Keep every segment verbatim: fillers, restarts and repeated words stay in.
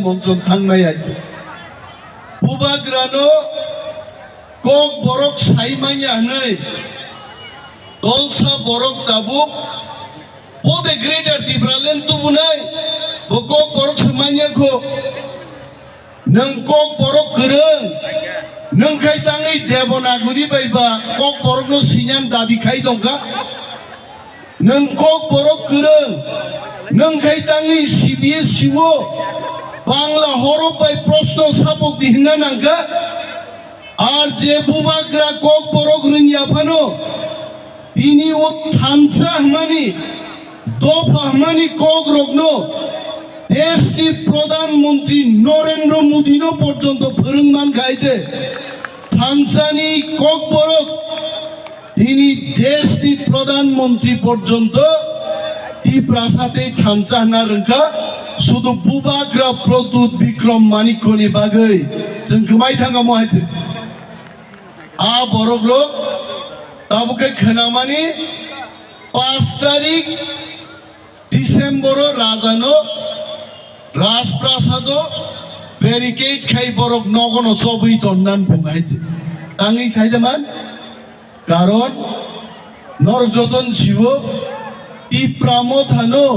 monchon thangnai hai. Bubagrano kok borok sai manya hwnwi, tolsa borok tabuk bo de Greater Tipraland tubunai, bo kok borok se manya kho. Nwng kok borok kwrwng, nwng khai tangwi Devanagari bai ba kok borokno sinan dabi khai tongkha. Nwng kok borok kwrwng, nwng khai tangwi C B S C o Bangla horop bai proshno sapok di hinna nangkha. Ar je bubagra kok borok rwngya phano, tini o thansa hwnmani, dopha hwnmani kok rokno deshni Pradhan Mantri Narendra Modi no porjonto phwrwng man khai je, thansani kok borok tini deshni Pradhan Mantri porjonto Tiprasa tei thansa hwnna rwngkha, sudu bubagra Pradyut Bikram Manikyani bagwi chwng kwmai thangamo hai se. A borok rok tabuk khe khwnamani pash tarik December o Rajano Rajprasado barricade khai borok nogono chobwi tonnan bung hai se. Tangwi sai da man? Karon norok joton sibo Tipra mothano,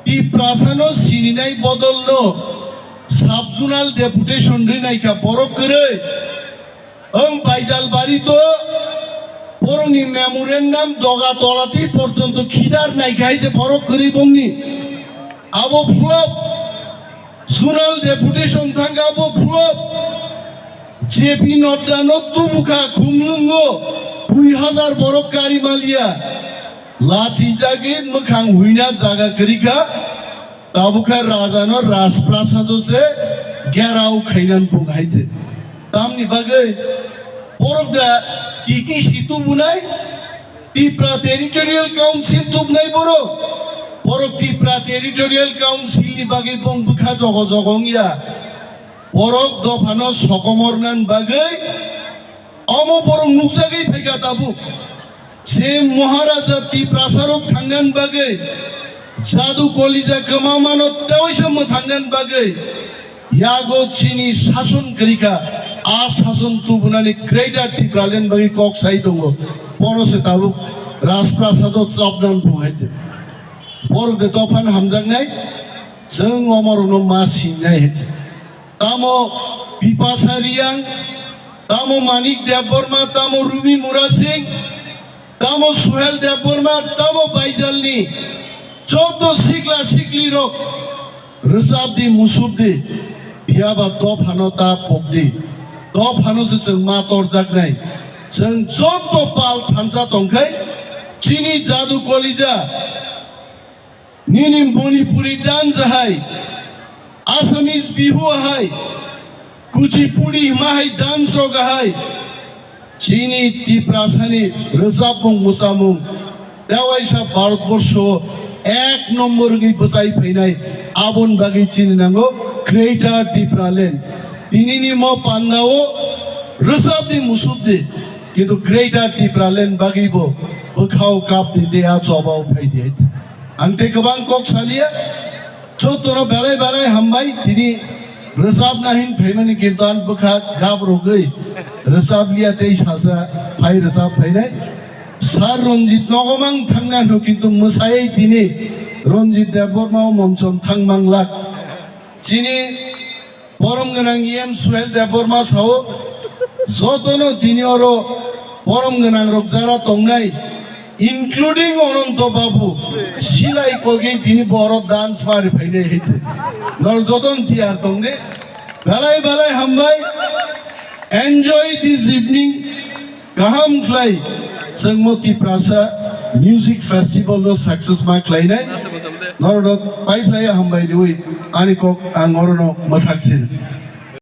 Tiprasano sininai bodolno sub-zonal deputation rinai kha borok kwrwi. Ang Baijalbari to borokni memorandum doga tolati porjonto khidar nai khai je borok kwrwi bongni. Abo flop, zonal deputation thangka abo flop. J P Nadda no tubukha khumlungo dui hazar borok kari malia. Lachi jagi mwkhang huina jaga kwrwi kha. Tabukha Rajano Rajprasado se gerao khainan bung hai je. Tamni bagwi borok da T T C tubunai, Tipra Territorial Council tubunai borok. Borok Tipra Territorial Council ni bagwi bong bwkha jogo jogo wngya. Borok dophano sokomornan bagwi omo borok nukjagwi phaikha tabuk. Se Maharaja Tiprasarok thangnan bagwi, Jadu Kolija kwmamano tewaisa mwthangnan bagwi, yago chini sason kwrwikha, a sason tubunani Greater Tipraland bagwi kok sai tongo. Bono se tabuk Rajprasado chopnan bung hai se. Borok de tophan hamjaknai, chwng omorokno ma singnai hai se. Tamo Bipasa Riyang, tamo Manik Debbarma, tamo Rumi Murasing, tamo Suhel Debbarma, tamo Baijalni joto sikla siklirok rwchapdi, musupdi, phiyaba dophano ta pokdi. Dophano se chwng ma torjaknai. Chwng joto pal thansa tongkhai, chini Jadu Kolija, nini Manipuri dance hai, Assamese Bihu hai, Kuchipudi hima hai dance rok hai, chini Tiprasani rwchapmung mwsamung tewaisa Bharatborsho ek nombor wngwi bwchai phainai, aboni bagwi chini nango Greater Tipraland. Tinini mo pandao rwchapdi musupdi, kintu Greater Tipraland bagwibo bwkhao kapdi de a chobao phaidi hai. Ang tei kwbang kok saliya, jotono belai belai hambai, tini rwchapna hin phaimani kintu ang bwkha gap rogwi rwchapliya tei salsa phai rwchap phainai. Sir Ranjit nogomang thangna hwnkhe kintu mwsaiwi tini Ranjit Debbarma o monchon thang manglak. Chini borom gwnang E M Suhel Debbarma sao, jotono tini oro borom gwnang rok jara tongnai, including Ananto Babu, silai kogwi tini boro dance mari phainai hai te. Nor joton tiyar tongde. Belai belai hambai. Enjoy this evening. Kaham khlai chwngmo Tiprasa Music Festival no success ma khlainai. Norok no pai phlai hambai riwi ani kok ang orono mwthak sin.